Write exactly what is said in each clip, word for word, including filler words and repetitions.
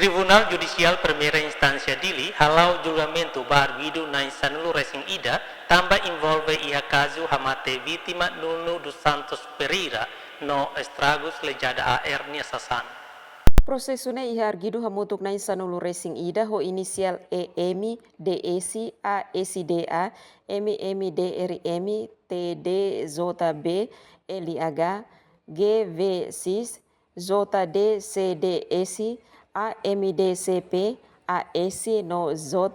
Tribunál Judisiál Primeira Instánsia Dili hala'o julgamentu ba arguidu na'in sanulu-resin-ida tanba envolve iha kazu hamate vítima Nuno dos Santos Pereira no estragus lezada A R nia sasán. Prosesu ne'e iha arguidu hamutuk na'in sanulu-resin-ida ho inisiál E M, D S, A S D A, M M D R M, T D J B, L H, G V sis, J D C D S, A M D C P, A S no J,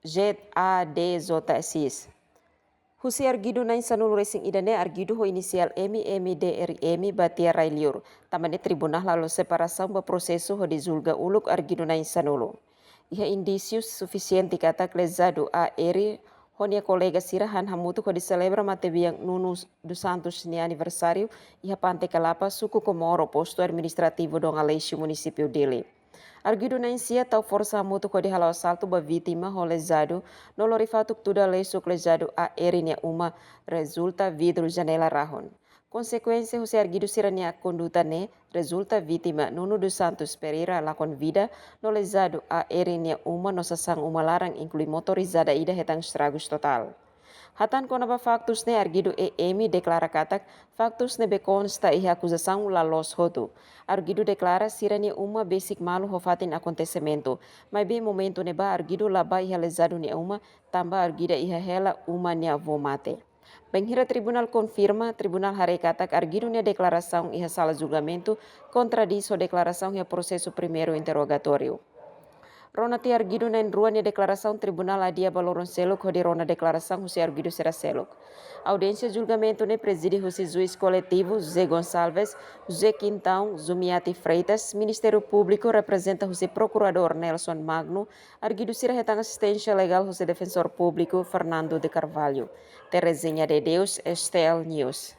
Z A D J sis. Husi arguidu na'in sanulu-resin-ida ne'e arguidu ho inisiál M M D R M ba tiha rai-liur. Tanba ne'e tribunál halo separasaun ba prosesu hodi julga uluk arguidu na'in sanulu. Iha indísiu sufisiente katak lezadu A R ho nia kolega sira han hamutuk hodi selebra matebian Nuno dos Santos nia aniversáriu iha Pante Kalapa, suku Comoro, postu administrativu Dom Aleixo, munisípiu Dili. Arguidu na'in sia tau forsa hamutuk hodi hala'o asaltu ba vítima ho lezadu, no lori fatuk tuda lesuk lezadu A R nia uma, rezulta vidru janela rahun. Konsekuénsia husi arguidu sira-nia konduta ne'e, rezulta vítima Nuno dos Santos Pereira lakon vida, no lezadu A R nia uma no sasán uma laran, inklui motorizada ida, hetan estragus totál. Hatán kona-ba faktus ne'e, arguidu E M deklara katak faktus ne'ebé konsta iha akuzasaun la loos hotu. Arguidu deklara sira-nia uma besik malu ho fatin akontesimentu. Maibé momentu ne'ebá arguidu la bá iha lezadu nia uma, tanba arguida iha hela uma nia avó mate. Bainhira tribunál konfirma, tribunál haree katak arguidu nia deklarasaun iha sala julgamentu kontradís ho deklarasaun iha prosesu primeiru interrogatóriu. Rona tiha arguidu na'in rua nia deklarasaun, tribunál adia ba loron seluk hodi rona deklarasaun husi arguidu sira seluk. Audiénsia julgamentu ne'e prezide husi juís koletivu José Gonçalves, José Quintão, Zumiati Freitas, Ministériu Públiku reprezenta husi Prokuradór Nelson Magno, arguidu sira hetan asisténsia legál husi Defensór Públiku Fernando de Carvalho. Terezinha de Deus, S T L News.